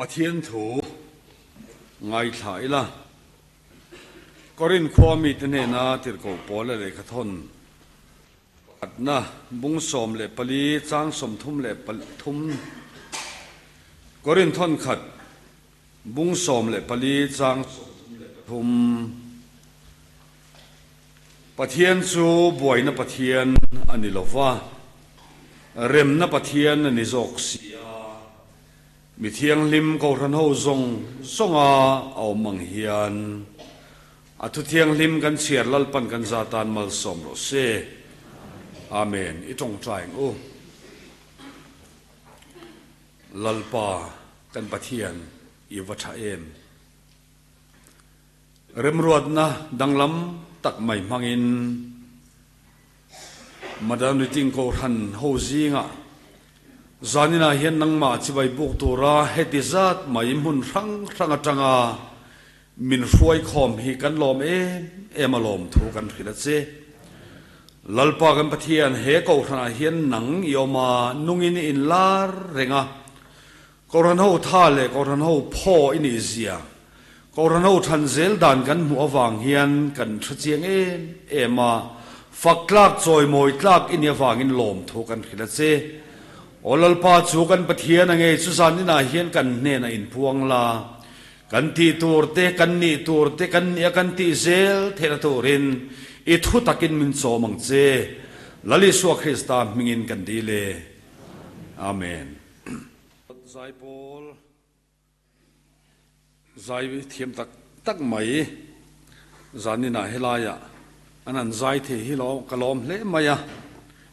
Pathian thu ngaithla ila. Korinth khua mite hnena tirhkoh Paula lehkhathawn pakhatna bung 14 chang 33 Korinth thawn khat bung 14 chang 33 Pathian chu buaina Pathian a ni lo va, remna Pathian a ni zawk si a. Mi thianghlim Kohhran ho zawng zawnga a awm ang hian a thu thianghlim kan chhiar Lalpan kan za tan malsawm rawh se. Amen. I tawngtai ang u. Lalpa kan Pathian i va tha em. Remruatna danglam tak mai hmangin Madan Riting Kohhran ho zingah zaninah hian nangmah chibai buk tura heti zat mai hmun hrang hrang atanga min hruai khawm hi kan lawm em em a lawm thu kan hrilh a che. Lalpa kan Pathian he Kohhranah hian nang i awm a, nungin i inlar reng a, Kohhran ho tha leh Kohhran ho phaw i nih zia, Kohhran ho than zel dan kan hmuh avang hian kan hre chiang em em a, fak tlak chawimawi tlak i nih avangin lawmthu kan hrilh a che. Aw Lalpa chu kan Pathian a ngei chu zan inah hian kan hnenah inpuang la, kan tih tur te, kan nih tur te, kan nih a kan tih zel theihna turin i thu takin min chawm ang che. Lal Isua Krista hmingin kan dil e. Amen. Zaipawl zai thiam tak tak mai zaninah helaiah an han zai thei hi lo ka lawm hle mai a.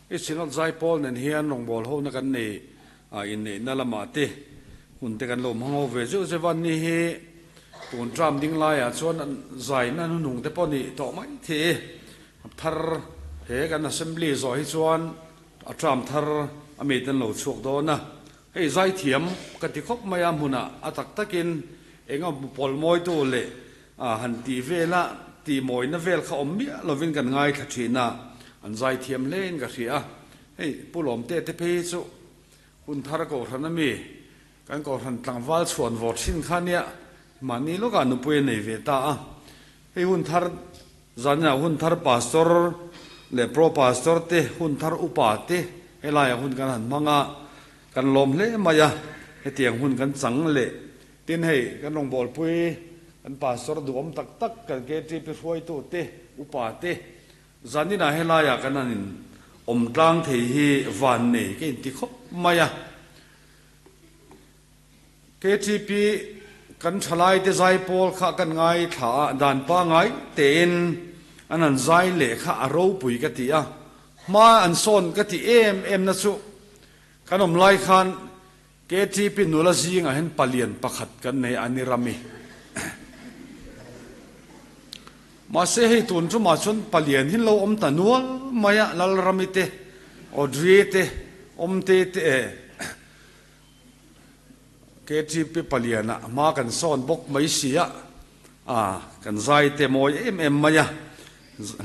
I Synod Zaipawl nen hian rawngbâwl hona kan nei a inneihna lamah te hun te kan lo hmang ho ve zeuh zeuh a, ni hi tun term ding laiah chuan an zaina hnuhnung te pawh nih tawh mai thei e. Thar he kan assembly zawh hi chuan A tram thar a mi ten lo chhuak dawn a, hei zaithiam ka ti khawp mai a hmunah a tak takin eng a pawl mawitu leh han tih vela tih mawina vel kha awm miah lovin kan ngaithla thin a, an zaithiam hlein ka hria a, hei Pu Lawmte te phei hi chu hun thar kohhran a mi kan kohhran tlangval chhuan vawr thin kha nia mahni lawkah nupui a nei ve ta a, hei hun thar Zaninah hun thar Pastor leh Pro Pastor te, hun thar upa te helaiah hun kan han hmang a, kan lawm hle mai a, hetiang hun kan chang leh. Tin hei kan rawngbawlpui kan Pastor duhawm tak tak kan KTP hruaitu te, upa te zaninah helaiah kan han in awm tlang thei hi van nei ka inti khawp mai a. KTP kan thalaite zaipawl kha kan ngaithla a, dan pangai tein an han zai leh kha a ropui ka ti a, hma an sawn ka ti em em na chu kan awm lai khan KTP nula zingah hian palian pakhat kan nei a ni Rami. Mahse hei tun tumah chuan palian hi lo awm ta nual mai a, Lalrami te, Audrey te, Awmte te eh. KTP paliana hma kan sawn bawk mai si a, a kan zai te mawi em em mai a,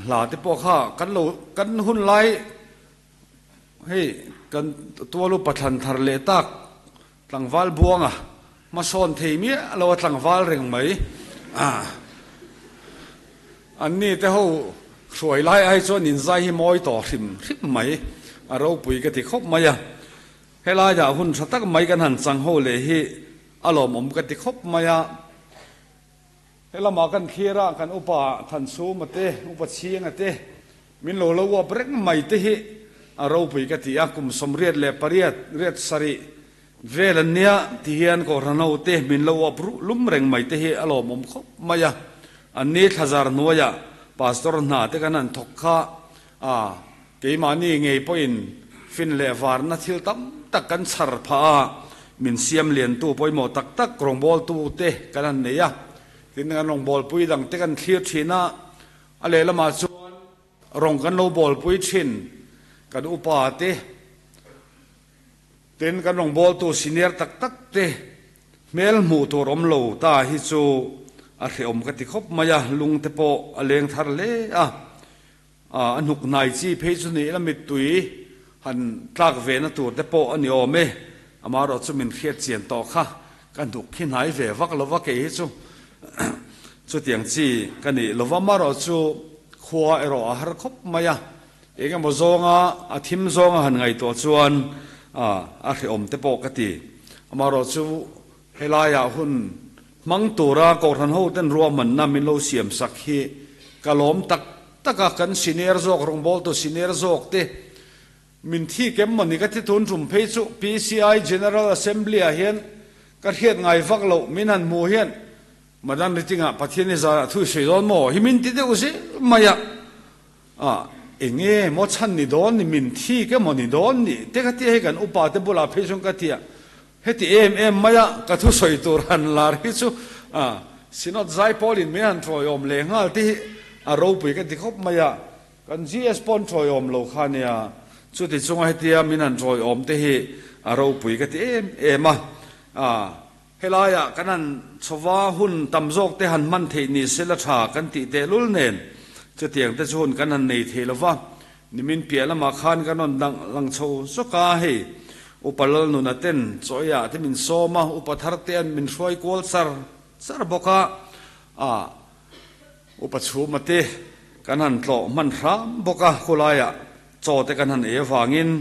hla te pawh kha kan lo kan hun lai hei kan tualu pathlan thar leh tak tlangval buanga hmasawn thei miah lo a tlangval reng mai a an ni te ho hruai lai ai chuan inzai hi mawi tawh hrim hrim mai a ropui ka ti khawp mai a. Helaiah hun tha tak mai kan han chang ho leh hi a lawmawm ka ti khawp mai a. Helamah kan thlir a, kan upa Thansuma te, upa Chhinga te min lo lo uap reng mai te hi a ropui ka ti a, kum 88 riat sarih vel an nia ti hian Kohhran ho te min lo uap ruh lum reng mai te hi a lawmawm khawp mai a. Anni thlazar hnuaiah Pastor hna te kan han thawk kha a, Keimahni ngei pawhin fin leh varna thil tam tak kan chhar phah a, min siam liantu pawimawh tak tak rawngbawltute kan han nei a, tin kan rawngbawlpui dangte kan thlir thin a, a lehlamah chuan rawng kan lo bawlpui thin kan upa te, tin kan rawngbawltu senior tak tak te hmel hmuh tur awm lo ta hi chu a hrehawm ka ti khawp mai a, lungte pawh a leng thar hle a. A hnuk hnai chi phei chu ni ila mittui han tlak ve na tur te pawh a ni awm e. Amaherawh chu min hriat chian tawh kha. Ka hnuk khi hnai ve vak lova kei hi chu chutiang chi ka nih lova marawh chu khua erawh a har khawp mai a, eng emaw zawnga a thim zawnga han ngaihtuah chuan a hrehawm te pawh ka ti. Amarawh chu helaiah hun hmang tura Kohhran hoten ruahmanna min lo siam sak hi ka lawm tak tak a, kan senior zawk rawngbawltu senior zawk te Min thi kem mawni ka ti tun tum phei chu PCI General Assembly ah hian ka hriat ngai vak loh min han hmuh hian Madam meeting ah Pathian i zarah thu i sawi dawn maw hi min ti deuh zel mai a, ah enge maw chhan ni dawn ni min thi ke mawni dawn ni te ka tia hei kan upa te bulah phei chuan ka tia heti em em mai a ka thu sawi tur han lar hi chu ah Synod Zaipawl in min han tawiawm leh nghal te hi a ropui ka ti khawp mai a. Kan GS pawn tawiawm lo kha nia, chuti chunga hetia min han tawiawm te hi a ropui ka ti em em a. A, helaiah kan han chhova hun tam zawk te han hman theih ni se la tha kan tih tehlul nen chutiang te chu hun kan han nei thei lo va. Nimin piah lamah khan kan rawn dang lang chho zawk a, hei Upa Lalnuna ten chawiah te min sawm a, Upa thar te an min hruai kual char char bawk a. A. Upa chhuma te kan han tlawh hman hram bawk a, khulaiah chaw te kan han ei avangin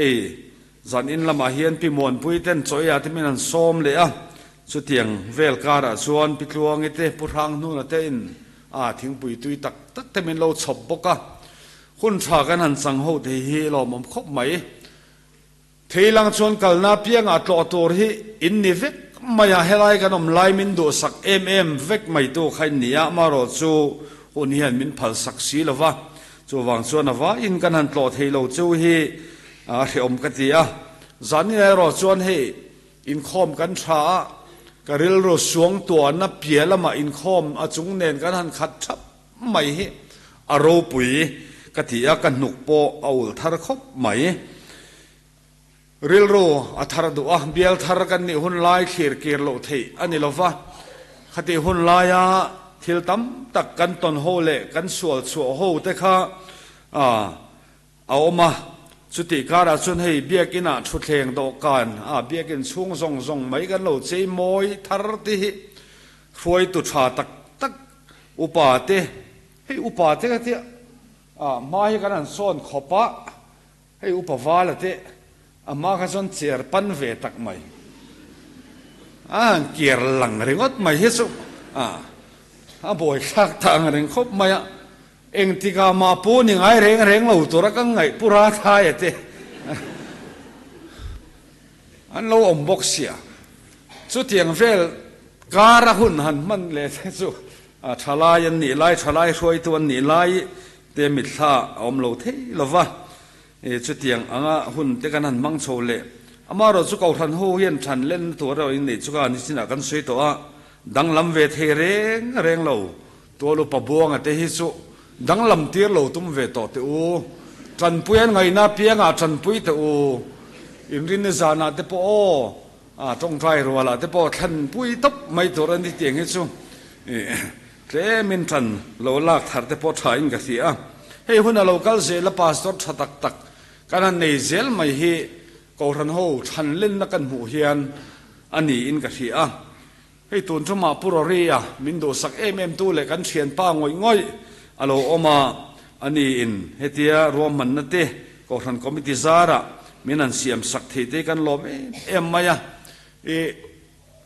ei zan in lamah hian Pi Muanpui ten chaw eiah te min han sawm leh a, chutiang vel karah chuan Pi Tluangi te Pu Hranghnuna te in a thingpui tui tak tak te min lo chhawp bawk a, hun tha kan han chang ho thei hi lawmawm khawp mai. Theilang chuan kalna piangah tlawh tur hi in ni vek mai a, helai kan awm lai min duhsak em em vek mai tu kha in ni a, amaherawh chu hun hian min phalsak si lo va, chuvang chuan a vaiin kan han tlawh thei lo chu hi a hrehawm ka ti a. Zanin erawh chuan hei inkhawm kan tha a, ka rilru suang tuahna piah lamah inkhawm a chung nen kan han khat thap mai hi a ropui ka ti a, ka hnuk pawh a ul thar khawp mai. Rilru a thar duh a, bial thar kan nih hun lai thlir kir loh theih a ni lo va, khatih hun laia thil tam tak kan tawn ho leh kan sual chhuah ho te kha a awm a, chutih karah chuan hei biakinah thutthleng dawhkan a biakin chhung zawng zawng mai kan lo chei mawi thar te hi hruaitu tha tak tak Upa te, hei upa te ka tia, ah hma hi kan han sawn khawp a, hei upa vala te a hma kha chuan chair pan ve tak mai, a han kiar lang ringawt mai hi chu ah a buai thlak ta ang reng khawp mai a, engtikah mah pu ni ngai reng reng lo tura ka ngaih pu Rathaia te an lo awm bawk sia, chutiang vel. Kar a hun han hman leh te chu thalai an nih lai, thalai hruaitu an nih lai te mitthla a awm lo thei lo va, chutiang anga hun te kan han hmang chho leh. Amaherawh chu Kohhran ho hian than lenna tur erawh in neih chu ka ni chinah kan sawi tawh a, danglam ve thei reng reng lo. Tual upa Buanga te hi chu danglam tir lo tum ve tawh teh u. Tanpui an ngaihna apiangah tanpui teh u. Inrinni zanah te pawh aw. A tawngtai rualah te pawh thlanpui tawp mai tur a ni tiang hi chu tlemin tan lo lak thar te pawh thain ka hria a. Hei huna lo kal zel a pastor tha tak tak kan han nei zel mai hi Kohhran ho thlan lenna kan hmuh hian a niin ka hria a. Hei tun tumah Pu Rory-a min duhsak em em tu leh kan thianpa ngawih ngawih a lo awm a, a niin hetia ruahmanna te Kohhran Committee zarah min han siam sak thei te kan lawm em em mai a, i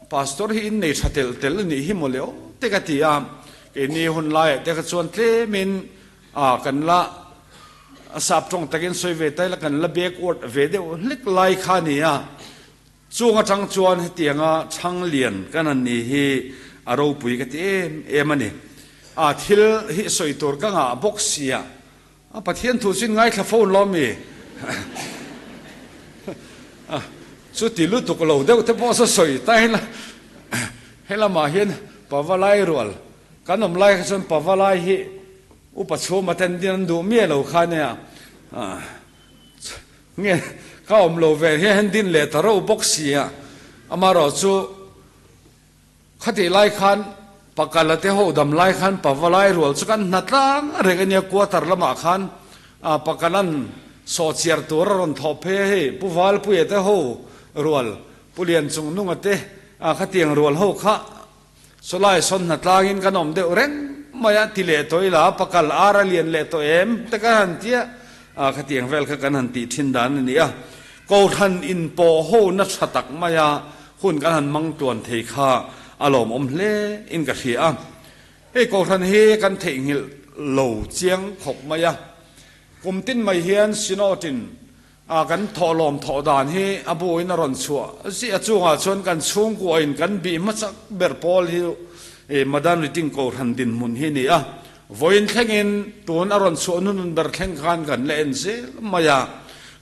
Pastor hi innei tha tel tel a nih hi maw le aw te ka ti a, keini hun laiah te kha chuan tlemin a kan la a sap tawng takin sawi ve ta ila kan la backward ve deuh hlek lai kha a ni a. Chung atang chuan hetianga chhang lian kan han ni hi a ropui ka ti em em a ni. A thil hi sawi tur ka ngah bawk sia, a Pathian thu chu in ngaithla fo lo mi? Chuti lutuk lo deuh te pawh saw sawi ta ila, helamah hian Pavalai rual kan awm lai kha chuan Pavalai hi upa chhuma ten din an duh miah lo kha nia. Nge ka awm lo ve hian han din leh ta reuh bawk si a, amaherawh chu khatih lai khan pakala te ho dam lai khan pavalai rual chu kan hna tlang reng a nia, quarter lamah khan pakalan sawhchiar tur a rawn thawh phei a hei Pu Valpuia te ho rual Pu Lianchungnunga te. Khatiang rual ho kha sawlai sawn hnatlangin kan awm deuh reng mai a, ti leh tawh ila pakal ar a lian leh tawh em te kan han tia, khatiang vel kha kan han tih thin dan a ni a. Kohhran inpawh ho na tha tak maia hun kan han mang tluan thei kha a lawmawm hle in ka hria a. Hei kohhran hi kan theihnghilh lo chiang khawp mai a, kum tin mai hian Synod in A kan thawhlawm thawh dan hi a bu in a rawn chhuah ziah a chungah chuan kan chhungkua in kan bih hmasak ber pawl hi Madan Riting Kohhran dinhmun hi a ni a, vawiin thlengin tun a rawn chhuah hnunun ber thleng khan kan la en zel mai a.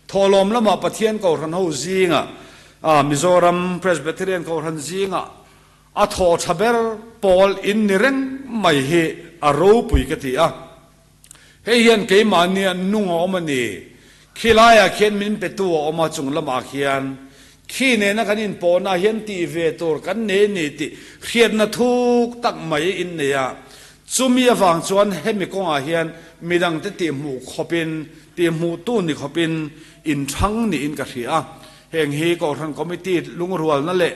Thawhlawm lamah Pathian Kohhran ho zingah Mizoram Presbyterian Kohhran zingah a thawh tha ber pawl in ni reng mai hi a ropui ka ti a. Hei hian keimahni a nung a awm a ni. Khi laiah khian min petu a awm a, chung lamah khian khi nena kan inpawhna hian tih ve tur kan nei a ni tih hriatna thuk tak mai in nei a. Chumi avang chuan hemi kawngah hian midangte tihhmuh khawpin, tihhmuhtu ni khawpin inthang niin ka hria a. Heng hi Kohhran Committee lungrualna leh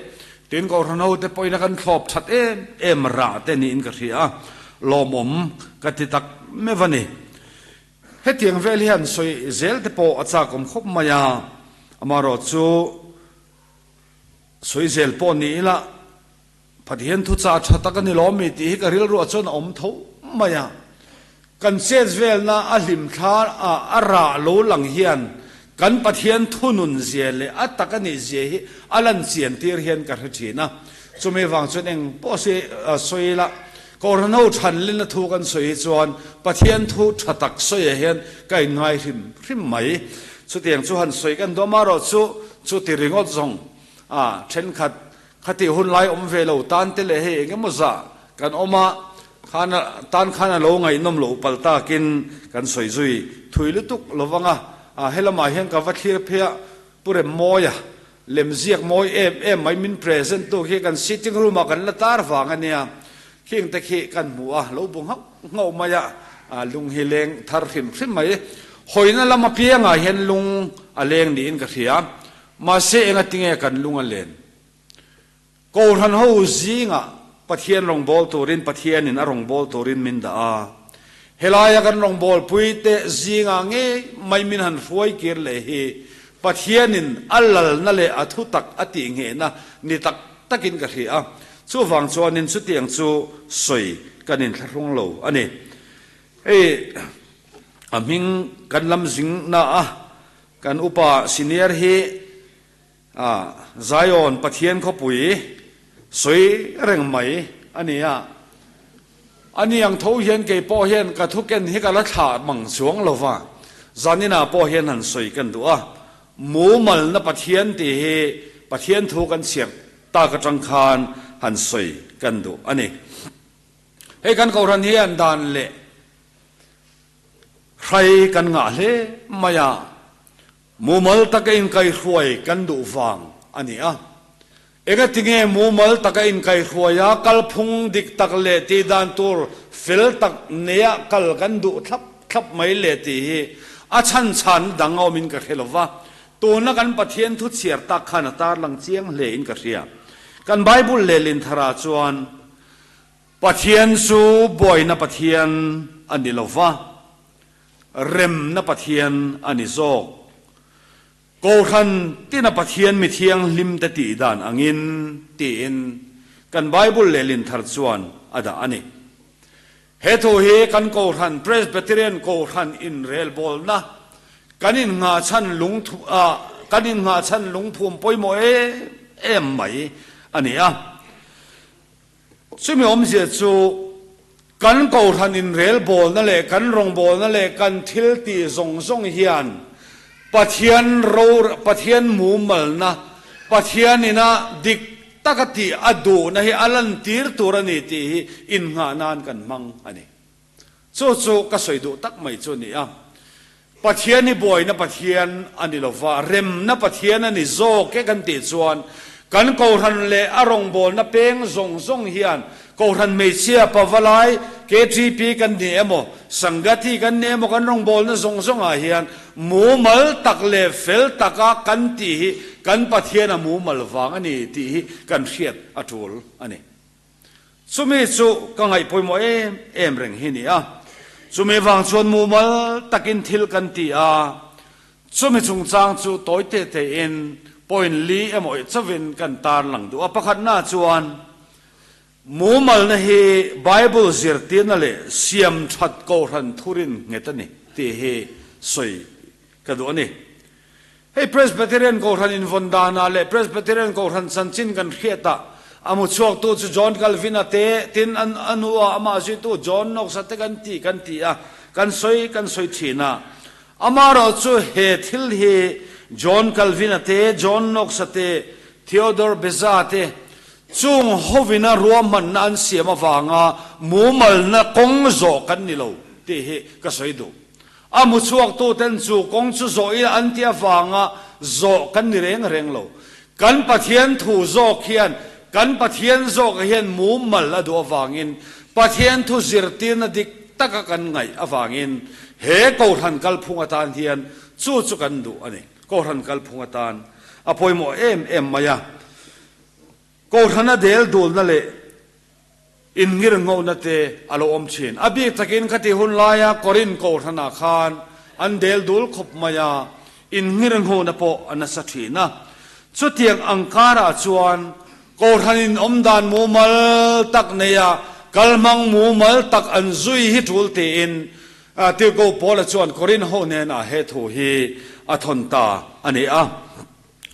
tin Kohhran hote pawhin a kan thlawp that em em rah te niin ka hria a, lawmawm ka ti tak meuh a ni. Hetiang vel hian sawi zel te pawh a chakawm khawp mai a, amaherawh chu sawi zel pawh ni ila Pathian thuchah tha tak a ni lawm mi tih hi ka rilruah chuan a awm tho mai a. Kan chet velna a hlimthla a a rah lo lang hian kan Pathian thunun zia leh a tak a nih zia hi a lan chian tir hian ka hre thin a. Chumi vang chuan eng pawh si sawi ila, Kohhran ho thanlina thu kan sawi hi chuan Pathian thu tha tak sawiah hian ka inngai hrim hrim mai. Chutiang chu han sawi kan duam amaherawhchu chu ti ringawt zawng a thenkhat Khatih hun lai awm ve lo tan te leh hei eng emaw zah kan awm a, khan tan khan a lo ngaihnawm loh palh takin kan sawi zui thui lutuk lo vang a, helamah hian ka va thlir phei a, Pu Remmawia lemziak mawi em em mai min present tu khi kan sitting room ah kan la tar vang a nia, khing te khi kan hmu a, lo bu nghauh nghauh mai a, lung hi leng thar hrim hrim mai. Hawina lam apiangah hian lung a leng niin ka hria. Mahse engatinge kan lung a len? Kohhran ho zingah Pathian rawngbâwl turin Pathianin a rawngbâwl turin min dah a. Helaia kan rawngbâwlpuite zingah ngei mai min han hruai kir leh hi Pathianin a lalna leh a thutak a tih nghehna ni tak takin ka hria a. Chuvang chuanin chutiang chu sawi kan inthlahrung lo a ni. Hei a hming kan lam zingna a Kan upa senior hi Zion Pathian khawpui sawi reng mai a ni a, a ni ang tho hian kei pawh hian ka thuken hi ka la thlah mang chuang lo va, zaninah pawh hian han sawi kan duh a, mumalna Pathian tih hi Pathian thu kan chhiar tak atang khan han sawi kan duh a ni. Hei kan Kohhran hian dan leh Hrai kan ngah hle mai a, mumal taka inkaihruai kan duh vang a ni a. Engatinge mumal taka inkaihruai a kalphung dik tak leh tih dan tur fel tak neia kal kan duh thlap thlap mai le tih hi a chhan chhan dang a awmin ka hre lo va, tuna kan Pathian thu chhiar tak khan a tarlang chiang hle in ka hria. Kan Bible lehlin tharah chuan Pathian chu buaina Pathian a ni lo va, remna Pathian a ni zawk. Kohhran tina Pathian mi thianghlimte tih dan angin tiin kan Bible lehlin thar chuan a dah a ni. He thu hi kan Kohhran Presbyterian Kohhran inrelbawlna kan innghahchhan lungthu kan innghahchhan lungphum pawimawh em em mai a ni a. Chumi awmzia chu kan Kohhran inrelbawlna leh kan rawngbawlna leh kan thil tih zawng zawng hian Pathian ro, Pathian mumalna, Pathian ina dik taka tih a duhna hi a lantir tur a ni tih hi innghah nan kan hmang a ni. Chu chu ka sawi duh tak mai chu a ni a. Pathian hi buaina Pathian a ni lova, remna Pathian a ni zawk e kan tih chuan Kan Kohhran leh a rawngbawlna peng zawng zawng hian Kohhran hmeichhia Pavalai, KTP kan ni emaw, Sangati kan ni emaw kan rawngbawlna zawng zawngah hian mumal tak leh fel taka kan tih hi kan Pathian a mumal vang a ni tih hi kan hriat a tul a ni. Chumi chu ka ngaih pawimawh em em reng hi ni a. Chumi vang chuan mumal takin thil kan ti a, chumi chungchang chu tawi te tein point li emaw chauhin kan tarlang duh a. Pakhatna chuan mumalna hi Bible zirtirna leh siam that kohhran thurin nghet a ni tih hi sawi ka duh a ni. Hei Presbyterian Kohhran invawn danah leh Presbyterian Kohhran chanchin kan hriatah a mu chhuaktu chu John Calvin-a te, tin a hnuah amah zuitu John Knox-a te kan ti kan ti a, kan sawi kan sawi thin a. Amaherawh chu he thil hi John Calvin-a te, John Knox-a te, Theodore Beza te chung hovina ruahmanna an siam avanga mumalna kawng zawh kan ni lo tih hi ka sawi duh. A hmu chhuaktuten chu kawng chu zawh ila an ti avanga zawh kan ni reng reng lo. Kan Pathian thu zawk hian kan Pathian zawkah hian mumal a duh avangin Pathian thu zirtirna dik taka kan ngaih avangin he Kohhran kalphung atan hian chu chu kan duh a ni. Kohhran kalphung atan a pawimawh em em mai a. Kohhrana del dulna leh Inngirnghona te a lo awm thin. A bik takin khati hun laia Korinth Kohhranah khan an del dul khawp mai a, inngirnghona pawh a nasa thin a. Chutiang ang karah chuan Kohhranin awmdan mumal tak neia kalhmang mumal tak an zui hi tul tiin Tirhkoh Paula chuan Korinth ho hnenah he thu hi a thawn ta a ni a.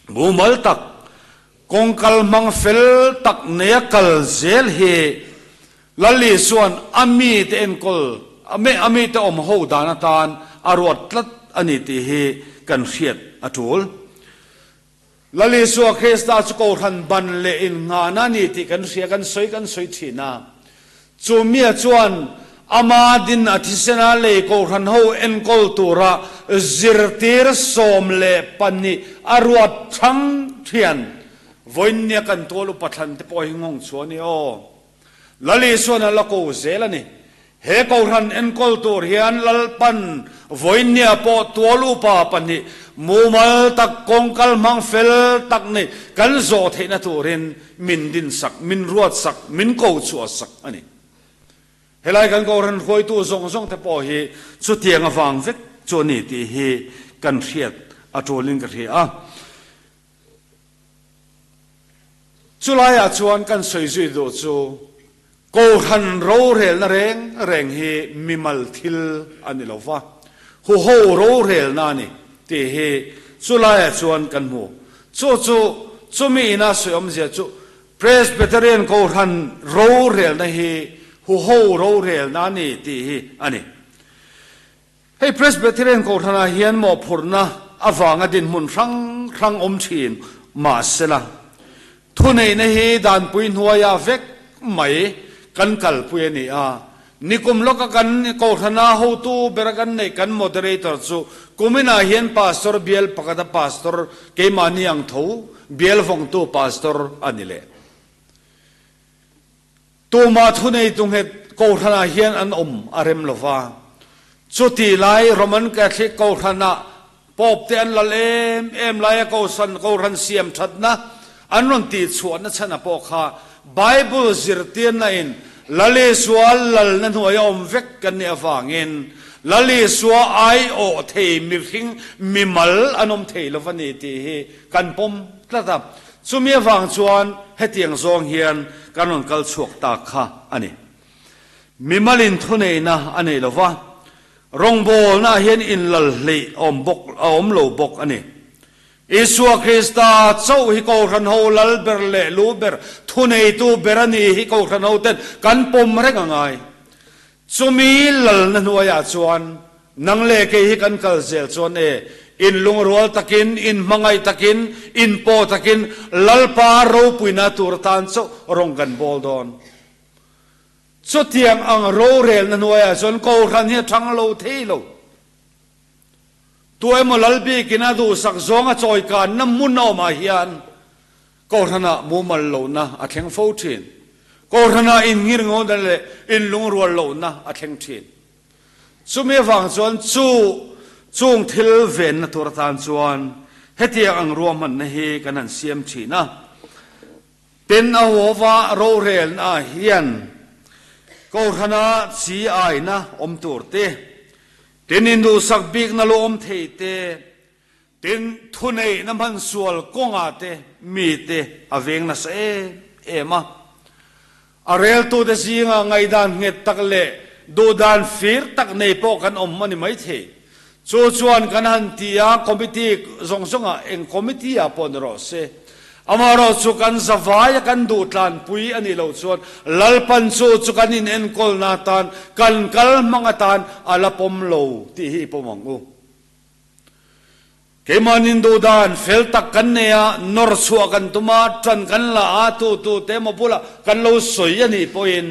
Mumal tak Kawng kal hmang fel tak neia kal zel hi Lal Isua'n a mite enkawl, a mite awm ho dan atan a ruat tlat a ni tih hi kan hriat a tul. Lal Isua Krista chu Kohhran ban leh innghahna a ni tih kan hria, kan sawi kan sawi thin a. Chu mia chuan ama din a thisena lei Kohhran ho enkawl tura zirtir 12 a ruat thang thian vawiinnia kan tual upa thlan te pawh hi nghawng chhuah a ni aw. Lal Isuan a la ko zel a ni. He Kohhran enkawl tur hian Lalpan vawiinnia pawh tual upa pahnih mumal tak kawngkal hmang fel tak nei kan zawh theihna turin Min dinsak, min ruatsak, min ko chhuahsak a ni. Helai kan Kohhran hruaitu zawng zawng te pawh hi chutiang avang vek chu a ni tih hi kan hriat a tulin ka hria a. Chulaiah chuan kan sawi zui duh chu Kohhran rorelna reng reng hi mimal thil a ni lo va, huho rorelna a ni tih hi chulaiah chuan kan hmu. Chu chu chumi ina sawi awmzia chu Presbyterian Kohhran rorelna hi huho rorelna a ni tih hi a ni. Hei Presbyterian Kohhranah hian mawhphurhna avanga dinhmun hrang hrang awm thin mahsela, thuneihna hi danpui hnuaia vek mai kan kalpui a ni a. Nikum lawka kan Kohhrana hotu bera kan neih kan Moderator chu kuminah hian Pastor bial pakhata Pastor keimahni ang tho bial vawngtu Pastor a ni leh. Tumah thuneitu nghet Kohhranah hian an awm a rem lo va. Chuti lai Roman Catholic Kohhranah Pope te an lal em em laia Kohhran Kohhran siam thatna an rawn tihchhuahna chhana pawh kha Bible zirtirna in Lal Isua lalna hnuaia awm vek kan nih avangin Lal Isua aiawh thei mihring mimal an awm thei lo va ni tih hi kan pawm tlat a. Chumi avang chuan hetiang zawng hian kan rawn kal chhuak tak kha a ni. Mimalin thuneihna a nei lo va, rawngbawlnaah hian inlal hleih a awm bawk a awm lo bawk a ni. Isua Krista chauh hi Kohhran ho lal ber leh lu ber, thuneitu ber a ni hi Kohhran ho ten kan pawm reng a ngai. Chumi lalna hnuaiah chuan nang leh kei hi kan kal zel chuan e, in lungrual takin, in hmangaih takin, in pawh takin Lalpa ropuina tur atan chauh rawng kan bawl dawn. Chutiang ang rorelna hnuaiah chuan Kohhran hi a thang lo thei lo. Tu emaw Lalbikin a duhsak zawng a chawikanna hmun a awmah hian. Kohhranah mumal lohna a thleng fo thin. Kohhranah inngirngona leh inlungrual lohna a thleng thin. Chumi avang chuan chu chung thil venna tur atan chuan hetiang ang ruahmanna hi kan han siam thin a. Tin, a huava rorelna hian Kohhrana chi aina awm tur te, tin induhsak bikna lo awm thei te, Tin, thuneihna hmansual kawngah te mite a veng nasa em em a. A reltute zinga ngaihdan nghet tak leh duhdan fir tak nei pawh kan awm a ni maithei. Chu chuan kan han ti a, committee zawng zawngah eng committee ah pawh ni rawh se. Amaherawh chu kan zavaia kan duh tlanpui a nih loh chuan Lalpan chu chu kan inenkawlna atan, kan kal hmang atan a la pawm lo tih hi i pawm ang u. Keimahnin duhdan fel tak kan nei a, nawr chhuah kan tum a, ṭan kan la a, tu tu te emaw bulah kan lo sawi a nih pawhin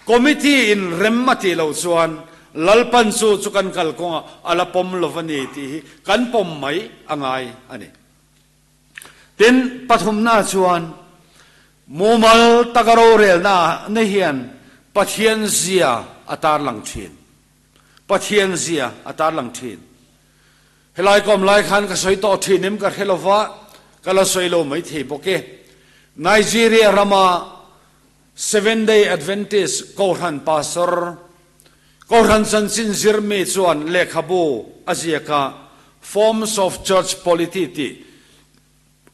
Committee in rem a tih loh chuan Lalpan chu chu kan kalkawngah a la pawm lo va ni tih hi kan pawm mai a ngai a ni. Tin, pathumna chuan mumal taka rorelna na hian Pathian zia a tarlang ṭhin. Pathian zia a tarlang thin. Helai kawm lai khan ka sawi tawh thin em ka hre lova, ka la sawi lo mai thei bawk e. Nigeria rama Seven Day Adventist Kohhran Pastor, Kohhran chanchin zirmi chuan lehkhabu a ziak a, Forms of Church Polity tih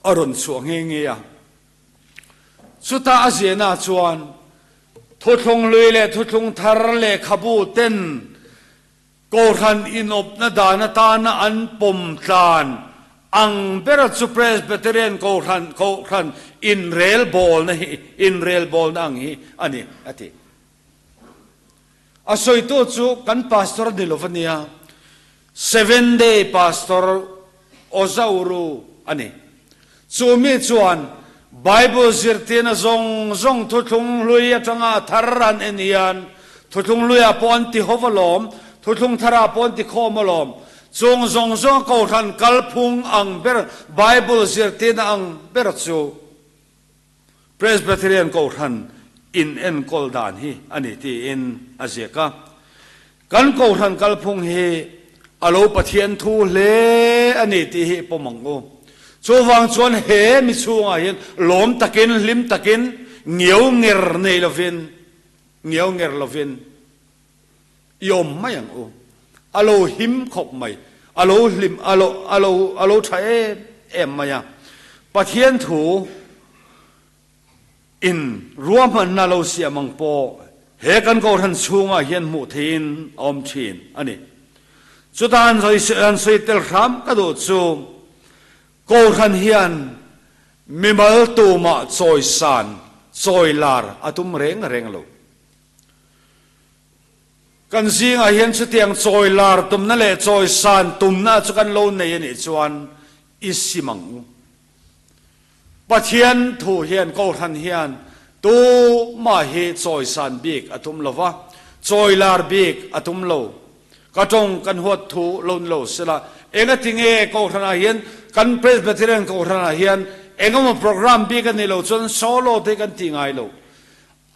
a rawn chhuah nghe nghe a. Chuta a ziahna chuan Thuthlung hlui leh Thuthlung thar lehkhabu ten Kohhran inawpna dan atana an pawm tlan ang bera chu Presbyterian Kohhran Kohhran inrelbawlna hi inrelbawlna ang hi a ni, a ti. A sawitu chu kan pastor ni lo va nia, Seven Day Pastor Ozauru a ni. Chu mi chuan Bible zirtirna zawng zawng thuthlung hlui atanga a thar an en hian thuthlung hluiah pawh an ti ho alawm, thuthlung tharah pawh an ti khawm alawm. Chung zawng zawng kohhran kalphung ang ber, Bible zirtirna ang ber chu Presbyterian Kohhran in enkawl dan hi a ni tiin a ziak a. Kan Kohhran kalphung hi a lo Pathian thu hle a ni tih hi pawm ang u. Chuvang chuan he mi chhungah hian lawm takin, hlim takin, ngiau nger nei lovin, ngiau nger lovin i awm mai ang u. A lo him khawp mai, a lo hlim, a lo, a lo, a lo tha em em mai a. Pathian thu in ruahmanna lo siam ang pawh he kan Kohhran chhungah hian hmuh theihin a awm thin a ni. Chuta an sawi, an sawi tel hram ka duh chu Kohhran hian mimal tumah chawisan, chawilar a tum reng reng lo. Kan zingah hian chutiang chawi lar tumna leh chawi san tumna chu kan lo nei a nih chuan i sim ang u. Pathian thu hian Kohhran hian tumah hi chawi san bik a tum lo va, chawi lar bik a tum lo. Ka tawng kan huat thu lo ni lo sela, engatinge Kohhranah hian kan Presbyterian Kohhranah hian engemaw program bik a nih loh chuan solo te hi kan ti ngai lo.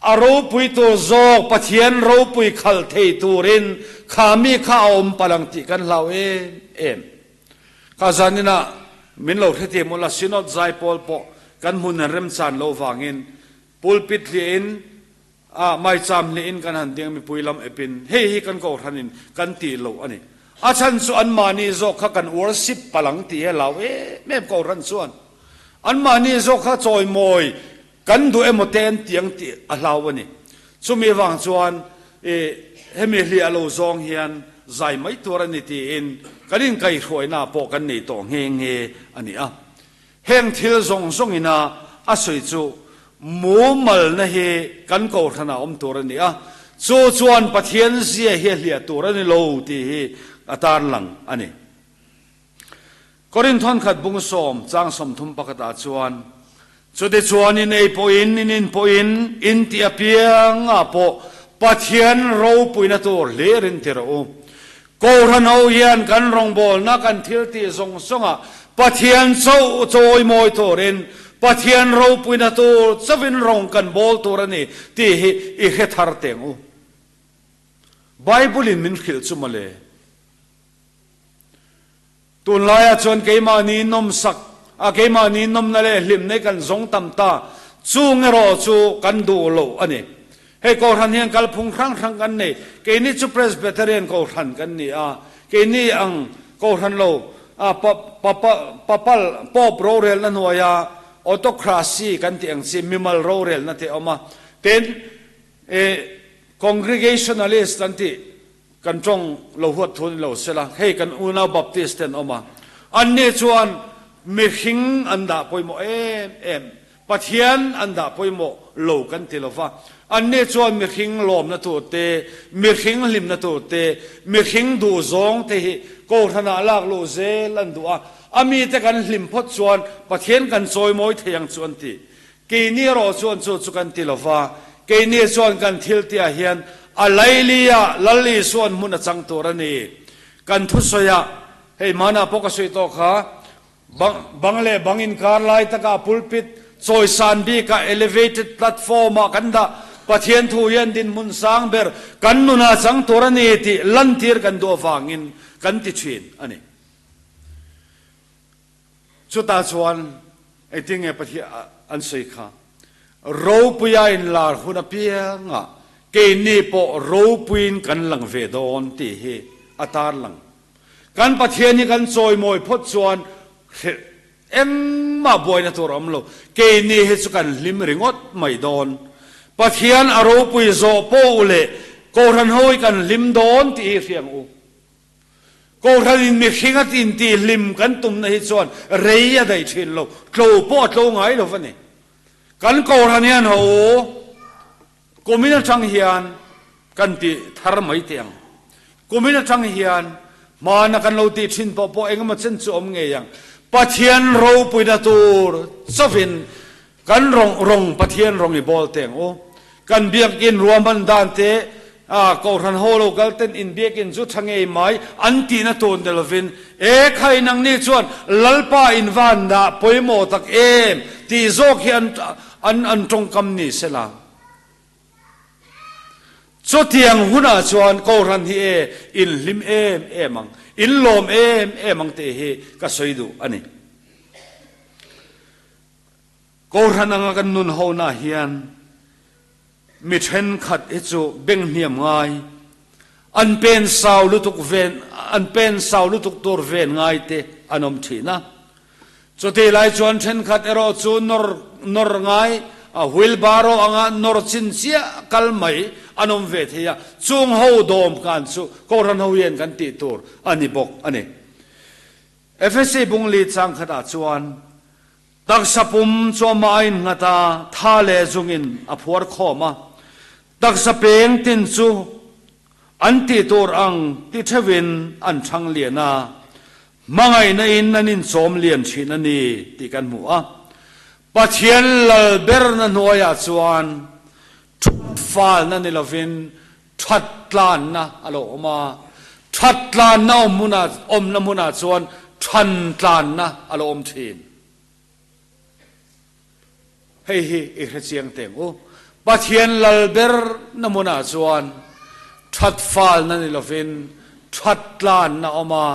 A ropui tur zawk Pathian ropui khalh thei turin kha mi kha a awm palh ang tih kan hlau em em. Kha zaninah min lo hre mawlh a, Synod zaipawl pawh kan hmun an remchan lo vangin pulpit hliahin ah maicham hliahin kan han ding mipui lam epin hei hi kan kohhranin kan tih loh a ni. A chhan chu anmahni zawk kha kan worship palh ang tih hi a hlau em em kohhran chuan anmahni zawk kha chawimawi Kan duh emaw te an ti ang tih a hlau a ni. Chumi avang chuan i hemi hliah lo zawng hian zai mai tur a ni tiin kan inkaihhruaina pawh kan nei tawh nghe nghe a ni a. Heng thil zawng zawngina a sawi chu mumalna hi kan kohhranah awm tur a ni a, chu chuan Pathian zia hi a hliah tur a ni lo tih hi a tarlang a ni. Korinth thawnkhat bung sawm chang 30 pakhatah chuan, Chutichuan in ei pawhin, in in pawhin, in tih apiangah pawh Pathian ropuina tur hlir in ti rawh u. Kohhran ho hian kan rawngbawlna kan thil tih zawng zawngah Pathian chauh chawimawi turin, Pathian ropuina tur chauhin rawng kan bawl tur a ni tih hi i hre thar teng u. Bible-in min hrilh chu mawle. Tunlaiah chuan keimahni nawmsak a, keimahni nawmna leh hlimna hi kan zawng tam ta. Chung erawh chu kan duh loh a ni. Hei Kohhran hian kalphung hrang hrang kan nei. Keini chu Presbyterian Kohhran kan ni a, keini ang Kohhran lo a papal, Pope rorelna hnuaia autocracy kan tih ang chi mimal rorelna te a awm a. Tin, Congregationalist an tih Kan tawng lo huat thu ni lo sela, hei kan unau Baptist te an awm a, anni chuan mihring an dah pawimawh em em, Pathian an dah pawimawh lo kan ti lo va, anni chuan mihring lawmna tur te, mihring hlimna tur te, mihring duhzawng te hi Kohhranah lak luh zel an duh a, a mite kan hlim phawt chuan Pathian kan chawimawi thei ang chu an ti. Keini erawh chuan chu chu kan ti lo va, keini chuan kan thil tihah hian a laili-ah Lal Isua'n hmun a chang tur a ni. Kan thusawiah, hei hmanah pawh ka sawi tawh kha, bang bang leh bang inkar lai takah pulpit chawisan bikah elevated platform-ah kan dah, Pathian thu hian dinhmun sang ber kan nunah chang tur a ni tih lantir kan duh avangin kan ti thin a ni. Chutah chuan engtin nge Pathian an sawi kha? Ropuia inlar hun apiangah keini pawh ropuiin kan lang ve dawn tih hi a tarlang. Kan Pathian hi kan chawimawi phawt chuan engmah buaina tur a awm lo. Keini hi chu kan hlim ringawt mai dawn. Pathian a ropui zawh pawh u leh Kohhran ho hi kan hlim dawn tih hi hria ang u. Kohhranin mihring a tintih hlim kan tumna hi chuan rei a daih thin lo, tlo pawh a tlo ngai lo va ni. Kan Kohhran hian ho kumin atang hian kan ti thar mai teh ang. Kumin atang hian hmana kan lo tih thin tawh pawh engemaw chen chu awm ngei ang. Pathian ropuina tur chauhin Kan rawng rawng Pathian rawng i bawl teng u. Kan biakinn ruahman dan te a Kohhran ho lo kal ten in biakinn chu tha ngei mai an tihna tur ni lovin e khai nangni chuan Lalpa in van dah pawimawh tak em tih zawk hi an an an tawngkam ni sela. Chutiang hunah chuan Kohhran hi e in hlim em em ang, in lawm em em ang tih hi ka sawi duh a ni. Kohhran anga kan nun hona hian mi thenkhat hi chu beng hniam ngai, an pen sau lutuk ven, an pen sau lutuk tur ven ngai te an awm thin a. Chutih lai chuan thenkhat erawh chu nawr nawr ngai, a wheelbarrow anga nawr chin chiah kal mai an awm ve thei a, chung ho dawm kan chu Kohhran ho hian kan tih tur a ni bawk a ni. Efesi bungli changkhatah chuan taksa pum chu amah a innghat a, tha leh zungin a phuar khawm a. Taksa peng tin chu an tih tur ang ti theuhin an thang lian a, hmangaihna in an inchawm lian thin a ni tih kan hmu a. Pathian lal berna hnuaiah chuan that falna ni lovin That tlanna a lo awm a, that tlanna awm hmunah awmna hmunah chuan than tlanna a lo awm thin. Hei hi i hre chiang teng u. Pathian lal berna hmunah chuan that falna ni lovin that tlanna a awm a,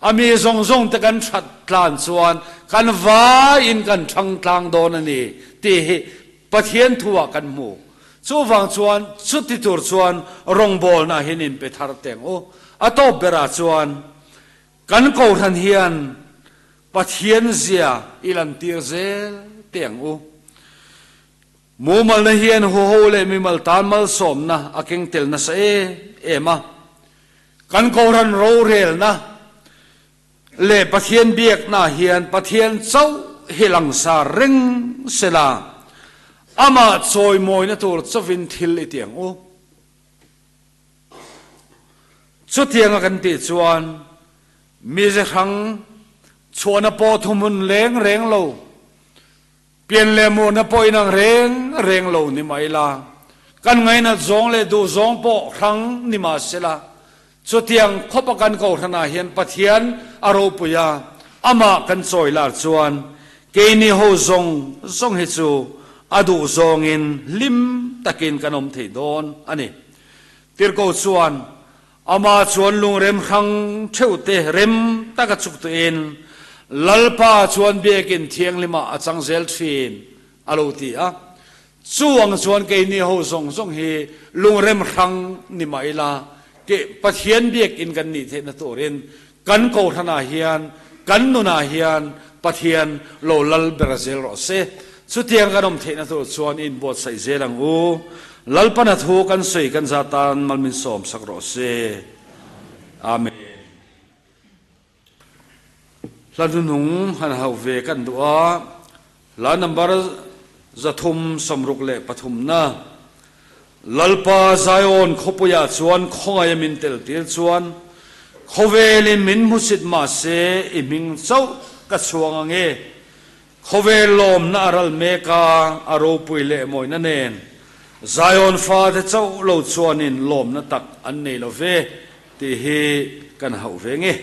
a mi zawng zawng te kan that tlan chuan kan vaiin kan thang tlang dawn a ni tih hi Pathian thu ah kan hmu. Chuvang chuan chuti tur chuan rawngbawlna hian in pe thar teng u. A tawp berah chuan kan Kohhran hian Pathian zia i lantir zel teng u. Mumalna hian huho leh mimal tan malsawmna a keng tel nasa em em a. Kan Kohhran rorelna leh Pathian biakna hian Pathian chauh hi langsar reng sela, amah chawimawina tur chauhin thil i ti ang u. Chutianga kan tih chuan mize hrang chhuahna pawh thuhmun leng reng lo, Pian leh murna pawh inang reng reng lo ni mah ila, kan ngainat zawng leh duh zawng pawh hrang ni mah sela, chutiang khawpa kan Kohhranah hian Pathian a ropui a, amah kan chawi lar chuan. Keini ho zawng zawng hi chu a duh zawngin hlim takin kan awm thei dawn a ni. Tirhkoh chuan Amah chuan lungrem hrang theuhte rem taka chuktuin Lalpa chuan biakin thianghlimah a chang zel thin a lo ti a. Chu ang chuan keini ho zawng zawng hi lungrem hrang ni mah ila, ke Pathian biakin kan nih theihna turin kan kohhranah hian, kan nunah hian Pathian lo lal ber zel rawh se. Chutiang kan awm theihna tur chuan i inbuatsaih zel ang u. Lalpana thu kan sawi kan za tan mal min sawm sak rawh se. Amen. Hla hnuhnung han hauh ve kan duh a, hla number 363 na, Lalpa Zion khawpuiah chuan khawngaih a min tel tir chuan, khawvelin min hmusit mahse i hming chauh ka chhuang ang e, khawvel lawmna a ral mek a, a ropui leh mawina nen, Zion fate chauh lo chuanin lawmna tak an nei lo ve tih hi kan hauh ve nge.